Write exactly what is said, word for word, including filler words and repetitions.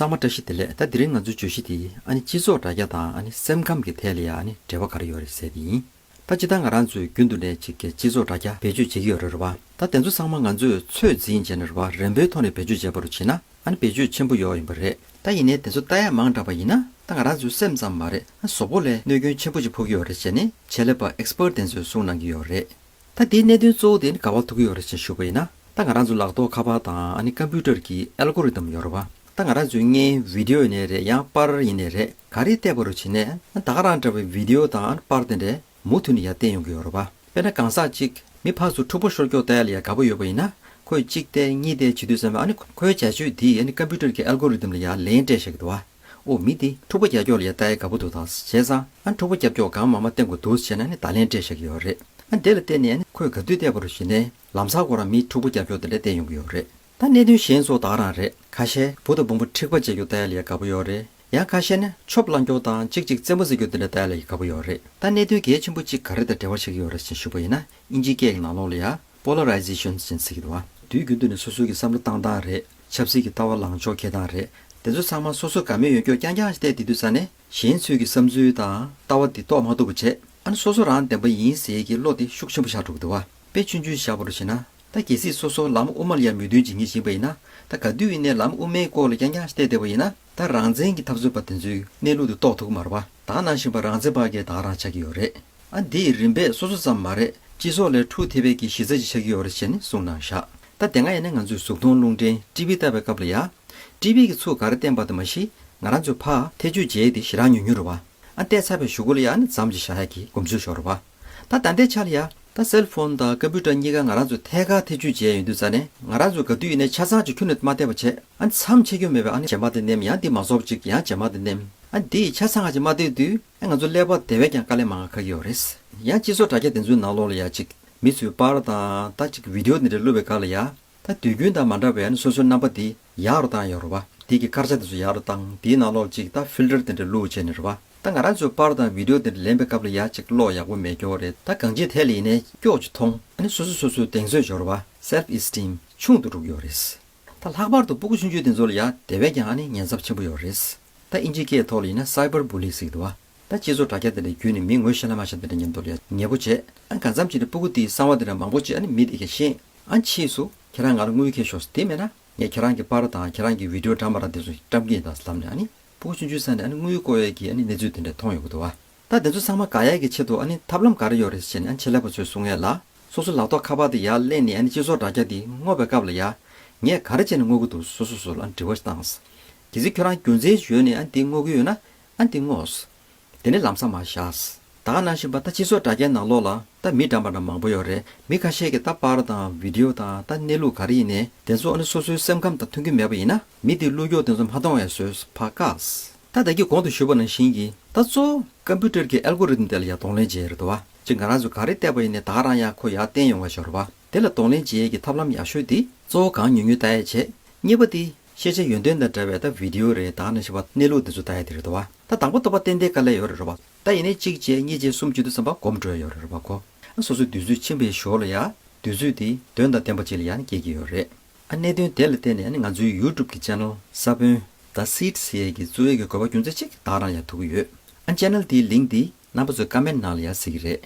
ཚང་མ་བཀྲ་ཤིས་བདེ་ལེགས། ད་དེ་རིང་ང་ཚོའི་བརྗོད་གཞི་དེ་ཨ་ནི་སྤྱི་ཚོགས་དྲ་རྒྱ་དང་ཨ་ནི་སེམས་ཁམས་ཀྱི་ཐད་ལ་ཡ་ཨ་ནི་འབྲེལ་བ་ག་རེ་ཡོད་རེད་ཟེར་དེ་ཡིན། ད་སྤྱིར་བཏང་ང་རང་ཚོས་རྒྱུན་དུ་ནས་ཅིག་གི་སྤྱི་ཚོགས་དྲ་རྒྱ་བེད་སྤྱོད་བྱེད་ཀྱི་ཡོད་རེད་རེད་བ། ད་དེ་ཚོ་ཚང་མ་ང་ཚོས་ཚོད་འཛིན་བྱས་ནས་རེད་བ། རན་པོའི་ཐོག་ནས་བེད་སྤྱོད་བྱས་པ་རུ་བྱས་ན་ཨ་ནི་བེད་སྤྱོད་ཆེན་པོ་ཡོད་ཡིན་པ་རེད། ད་ཡིན་ནའི་དེ་ཚོ་ལྟ་ཡ་མང་དྲགས་པ་ཡིན་ན་ད་ང་རང་ཚོའི་སེམས་ཙམ་མ་རེད། ཨ་གཟུགས་པོ་ལ་གནོད་སྐྱོན་ཆེན་པོ་ཞིག་ཕོག་གི་ཡོད་རེད་ཅེས་ནི་ཆེད་ལས་པ་ཨེག་སི་པར་ཊི་དེ་ཚོས་གསུངས་གནང་གི་ཡོད་རེད། ད་དེའི་གནད་དོན་གཙོ་བོ་དེ་ནི་ག་པར་ཐུག་གི་ཡོད་རེད་ཅེས་ཞུས་པ་ཡིན་ན། ད་ང་རང་ཚོའི་ལག་ཐོག་ཁ་པར་དང་ཨ་ནི་ཀམ་པུ་ཊར་གྱི་ཨལ་གོ་རི་དམ་ཡོད་རེད་བ། ད་ང་རང་ཚོའི་བརྙན་བི་ཌི་ཡོ་ཡིན་ནའི་རེད། ཡང་པར་ཡིན་ནའི་རེད། ག་རེ་བལྟས་པ་རུ་བྱས་ནས་ད་ག་རང་འདྲ་བའི་བི་ཌི་ཡོ་དང་ཨ་ནི་པར་དེ་འདྲས་མུ་མཐུད་ནས་ཡར་བལྟས་ཡོང་གི་ཡོད་རེད་བ། དཔེར་ན་གང་ཟག་གཅིག་མི་ཕར་ཚུར་འཁྲུག་པ་ཤོར་སྐྱོག་ལྟ་ཡ་ལ་ཡ་དགའ་པོ་ཡོད་པ་ཡིན་ན། ཁོས་གཅིག་བལྟས་གཉིས་བལྟས་བྱེད་དུས་ཙམ་པ་ཨ་ནི་ཁོའི་བྱ་སྤྱོད་དེས་ཨ་ནི་ཀམ་པུ་ཊར་གྱི་ཨལ་གོ་རི་དམ་ལ་ཡ་ལན་སྤྲད་བཞག་གི་འདུག་བ། ཨོ་མི་འདི་འཁྲུག་པ་རྒྱག་སྐྱོག་ལ་ཡ་ལྟ་ཡ་དགའ་པོ་འདུག་ད་བྱས་ཙང་ཨ་འཁྲུག་པ་རྒྱབ་སྐྱོག་གང་མང་མང་བསྟན་དགོས་འདུག་བྱས་ན་ནི་ད་ལན་སྤྲད་བཞག་གི་ཡོད་རེད། ཨ་དེ་ལ་བརྟེན་ནས་ཨ་ནི་ཁོས་ག་དུས་བལྟས་པ་རུ་བྱས་ནས་ལམ་སང་ཁོ་རང་མིའི་འཁྲུག་པ་རྒྱབ་སྐྱོག་དེ་འདྲ་བསྟན་ཡོང་གི་ཡོད་རེད། ད་གནད་དོན་གཞན་ཚོ་ད་ག་རང་རེད། ཁ་ཤས་བུ་དང་བུ་མོ་འཁྲིག་པ་བྱེད་སྐྱོག་ལྟ་ཡ་ལ་ཡ་དགའ་པོ་ཡོད་རེད། ཡང་ཁ་ཤས་ནི་ཆོབ་བསླང་སྐྱོག་དང་གཅིག་གཅིག་རྩེད་མོ་རྩེ་སྐྱོག་དེ་འདྲ་ལྟ་ཡ་ལ་ཡ་དགའ་པོ་ཡོད་རེད། ད་གནད་དོན་གལ་ཆེན་པོ་གཅིག་ག་རེ་དང་འབྲེལ་བ་བྱེད་ཀྱི་ཡོད་རེད་ཅེས་ཞུས་པ་ཡིན་ན། དབྱིན་ཇིའི་སྐད་ཀྱི་ནང་ལོགས་ལ་ཡ་པོ་ལ་རའི་ཛེ་ཤན་ཟེར་གྱི་འདུག་བ། དུས་རྒྱུན་དུ་ནས་སོ་སོའི་གི་བསམ་བློ་བཏང་སྟངས་རེད། ཆབ་སྲིད་ཀྱི་ལྟ་བ་ལངས་ཕྱོགས་འཁྱེར་སྟངས་རེད། དེ་ཚོ་ཚང་མ་སོ་སོ་དགའ་མོས་ཡོད་སྐྱོག་རྐྱང་རྐྱང་ཞིག་བལྟས་བསྡད་དུས་ཙ་ནས་གཞན་ཚོའི་གི་བསམ་ཚུལ་དང་ལྟ་བ་འདི་རྟོགས་མ་ཐུབ་པ་བྱས། ཨ་ནི་སོ་སོ་རང་བདེན་པ་ཡིན་ཟེར་གྱི་བློ་དེ་ཤུགས་ཆེན་པོ་ཆགས་འགྲོ་གི་འདུག་བ། དཔེ་ཆུང་ཆུང་བཞག་པ་རུ་བྱས་ན། ད་གལ་སྲིད་སོ་སོ་ལམ་དབུ་མ་ལ་ཡ་མོས་མཐུན་བྱེད་མཁན་ཞིག་ཡིན་པ་ཡིན་ན། ད་ག་དུས་ཡིན་ནའི་ལམ་དབུ་མའི་སྐོར་ལ་རྐྱང་རྐྱང་ཞིག་བལྟས་བསྡད་པ་ཡིན་ན། ད་རང་བཙན་གྱི་འཐབ་རྩོད་པ་དེ་ཚོའི་གནས་ལུགས་དེ་རྟོགས་ཐུབ་ཀྱི་མ་རེད་བ། ད་ག་ནང་བཞིན་པ་རང་བཙན་པ་གས་ད་ག་རང་ཆགས་ཀྱི་ཡོད་རེད། ཨ་འདི་ཡི་རིམ་པས་སོ་སོ་ཙམ་མ་རེད། སྤྱི་ཚོགས་ལ་འཁྲུག་ཐེབས་པའི་གི་གཞི་རྩ་ཅིག་ཆགས་ཀྱི་ཡོད་རེད་ཅེས་ནི་གསུངས་གནང་བཞག་ད་དེ་སྔ་ཡིན་ན་ང་ཚོས་གཟུགས་མཐོང་རླུང་འཕྲིན་ཊི་ཝི་བལྟ་བའི་སྐབས་ལ་ཡ། ཊི་ཝི་གི་ཚུགས་ག་རེ་བསྟན་པ་དེ་མ་གཞི་ང་རང་ཚོས་ཕར་ཐེ་བྱུས་བྱས་ཏེ་ཞེ་དྲག་ཉུང་ཉུང་རེད་བ། ཨ་བལྟས་ཚར་བའི་གཞུག་གུ་ལ་ཡ་ནི་མཚམས་ཅིག་བཞག་ཡག་གི་གོམས་སྲོལ་ཤོར་བ། ད་ད་ལྟའི་ཆ་ལ་ཡ་ད་སེལ་ཕོན་དང་ཀམ་པུ་ཊར་གཉིས་ཀ་ང་རང་ཚོས་ཐད་ཀར་ཐེ་བྱུས་བྱས་ཡོང་དུས་ཙ་ནས་ང་རང་ཚོས་ག་དུས་ཡིན་ནའི་ཆ་ཚང་ཅིག་ཁྱོན་ནས་མ་བལྟས་པ་བྱས། ཨ་མཚམས་ཆད་རྒྱུ་མེད་པའི་ཨ་ནི་རྗེས་མ་དེ་ནེམ། ཡང་འདི་མ་རྫོགས་ཅིག་ཡང་རྗེས་མ་དེ་ནེམ། ཨ་འདི་ཡི་ཆ་ཚང་ཅིག་མ་བལྟས་དུས་ཨ་ང་ཚོ་ཀླད་པ་དེ་བས་ཀྱང་དཀའ་ལས་མང་བ་ཁག་གི་ཡོད་རེད། ཡང་སྤྱི་ཚོགས་དྲ་རྒྱ་དེ་ཚོའི་ནང་ལོགས་ལ་ཡ་ཅིག་མི་ཚོས་པར་དང་ད་ཅིག་བི་ཌི་ཡོ་དེ་འདྲ་བླུགས་པའི་སྐབས་ལ་ཡ། ད་དུས་རྒྱུན་དང་མ་འདྲ་བའི་ཨ་ནི་སོ་སོའི་རྣམ་པ་དེ་ཡག་རུ་བཏང་ཡོད་རེད་བ། དེ་གི་སྐར་ཆ་དེ་ཚོ་ཡག་རུ་བཏང་། དེའི་ནང་ལོགས་ཅིག་ད་ཕིལ་ཊར་དེ་འདྲ་བླུགས་བྱས་ནས་རེད་བ། ད་ང་རང་ཚོའི་པར་དང་བི་ཌི་ཡོ་དེ་འདྲ་ལེན་པའི་སྐབས་ལ་ཡ་ཅིག་བློ་ཡག་པོ་མེད་སྐྱོ་རེད། ད་གང་ཅིའི་ཐད་ལ་ཡིན་ནའི་སྐྱོ་ཅིག་མཐོང་། ཨ་ནི་སོ་སོ་སོ་སོའི་གདེང་ཚོད་འབྱོར་བ། སེལ་ཕི་ཨེ་སི་ཊིམ་ཆུང་དུ་འགྲོ་གི་ཡོད་རེད། ད་ལྷག་པར་དུ་སྤུ་གུ་ཆུང་ཆུང་དེ་ཚོ་ལ་ཡ་དེ་བས་ཀྱང་ཨ་ནི་ཉེན་ཚབས་ཆེན་པོ་ཡོད་རེད། ད་དབྱིན་ཇིའི་སྐད་ཐོག་ལ་ཡིན་ན་སའི་བར་བུ་ལི་ཟེར་གྱི་འདུག་བ། ད་སྤྱི་ཚོགས་དྲ་རྒྱ་དེ་འདྲ་བརྒྱུད་ནས་མི་ངོ་ཤེས་ན་མ་ཤེས་དེ་འདྲ་མཉམ་དུ་ལ་ཡ་ཉེ་པོ་བྱས། ཨ་གང་འཚམ་ཅིག་ནས་སྤུ་གུ་དེའི་གསང་བ་དེ་འདྲ་མང་པོ་ཅིག་ཨ་ནི་མི་དེ་གས་ཤེས། ཨ་ཕྱིས་སུ་ཁྱེད་རང་ང་ལ་དངུལ་ཁྱེར་ཤོག་ཟེར། དེ་མེད་ན་ངས་ཁྱེད་རང་གི་པར་དང་ཁྱེད་རང་གི་བི་ཌི་ཡོ་འདྲ་མ་འདྲ་དེ་ཚོ་བཀྲམ་གྱི་ཡིན་ད་ཟེར་ལབ་ནས་ཨ་ནི་སྤུ་གུ་ཆུང་ཆུང་ས་ནས་ཨ་ནི་དངུལ་དགོས་ཡས་ཀྱི་ཨ་ནི་གནས་ཚུལ་དེ་འདྲ་མཐོང་ཡོང་གི་འདུག་བ། ད་དེ་ཚོ་ཚང་མ་དགག་ཡས་ཀྱི་ཆེད་དུ་ཨ་ནི་ཐབས་ལམ་ག་རེ་ཡོད་རེད་ཟེར་ནས་ཨ་ནི་ཆེད་ལས་པ་ཚོས་གསུང་ཡས་ལ། སོ་སོ་ལག་ཐོག་ཁ་པར་དེ་ཡར་གླན་ནས་ཨ་ནི་སྤྱི་ཚོགས་དྲ་རྒྱ་དེ་སྔོག་པའི་སྐབས་ལ་ཡ། ངས་ག་རེ་བྱས་ནས་སྔོག་གི་འདུག་སོ་སོ་སོ་ལ་ཨ་ནི་དྲི་བ་ཞིག་བཏང་། གལ་སྲིད་ཁྱོད་རང་རྒྱུ་མཚན་ཞིག་ཡོད་ནས་ཨ་ནི་དེ་སྔོག་གི་ཡོད་ན་ཨ་ནི་དེ་སྔོག་དེ་ནས་ལམ་སང་མར་བཞག་ད་ག་ནང་བཞིན་པ་ད་སྤྱི་ཚོགས་དྲ་རྒྱའི་ནང་ལོགས་ལ་ད་མི་འདྲ་མ་འདྲ་མང་པོ་ཡོད་རེད། མི་ཁ་ཤས་ཀྱིས་ད་པར་དང་བི་ཌི་ཡོ་དང་ད་གནས་ལུགས་ག་རེ་ཡིན་ནའི་དེ་ཚོ་ཨ་ནི་སོ་སོའི་སེམས་ཁམས་དང་མཐུན་གྱི་མེད་པ་ཡིན་ན་མི་དེ་བློ་ཁོག་དེ་ཚོ་མ་གཏོང་བའི་བཟོས་ཕར་བཀག་ད་ད་གིན་གོང་དུ་ཞུས་པ་ནང་བཞིན་གྱི་ད་གཙོ་བོ་ཀམ་པུ་ཊར་གྱི་ཨལ་གོ་རི་དམ་དེ་ལ་ཡང་གདོང་ལེན་བྱས་རེད་དོ་བ། ཅིག་ང་རང་ཚོ་ག་རེ་བལྟས་པ་ཡིན་ནའི་ད་ག་རང་ཡང་ཁོ་ཡར་བསྟན་ཡོང་བ་ཤོར་བ། དེ་ལ་གདོང་ལེན་བྱེད་ཡས་ཀྱི་ཐབས་ལམ་ཡག་ཤོས་དེ་གཙོ་བོ་གང་ཉུང་ཉུང་ལྟ་ཡས་བྱས། གཉིས་པ་དེ་ཤེས་བྱ་ཡོན་ཏན་དང་འདྲ་བའི་ད་བི་ཌི་ཡོ་རེད། ད་ག་ནང་བཞིན་པ་གནས་ལུགས་དེ་ཚོ་ལྟ་ཡས་དེ་རེད་དོ་བ། ད་དང་པོ་ཐོབ་པ་ཏན་ཏན་དཀའ་ལས་ཡོད་རེད་རོ་བ། ད་ཡིན་ནའི་གཅིག་བྱས་གཉིས་བྱས་གསུམ་བྱེད་དུས་ཙམ་པ་གོམས་འགྲོ་ཡས་ཡོད་རེད་རོ་བ་ཁོ། སོ་སོའི་དུས་ཚོད་ཕྱིན་པའི་ཞོར་ལ་ཡ་དུས་ཚོད་དེ་དོན་དང་ལྡན་པ་ཅིག་ལ་ཡང་སྐྱེལ་གྱི་ཡོད་རེད། ཨ་གནད་དོན་དེ་ལ་བརྟེན་ནས་ཨ་ནི་ང་ཚོའི་ཡུ་ཊུབ་ཀྱི་ཆེ་ནལ་ས་བོན་The Seed ཟེར་ཡས་ཀྱི་བཙུགས་ཡས་ཀྱི་དགོས་པ་རྒྱུ་མཚན་གཅིག་ད་ག་རང་ཡང་ཐུག་གི་ཡོད། ཨ་ཆེ་ནལ་དེའི་ལིང་ཀི་དེ་རྣམ་པ་ཚོའི་ཀོ་མེན་ཊི་ནང་ལ་ཡང་གཟིགས་ཀྱི་རེད།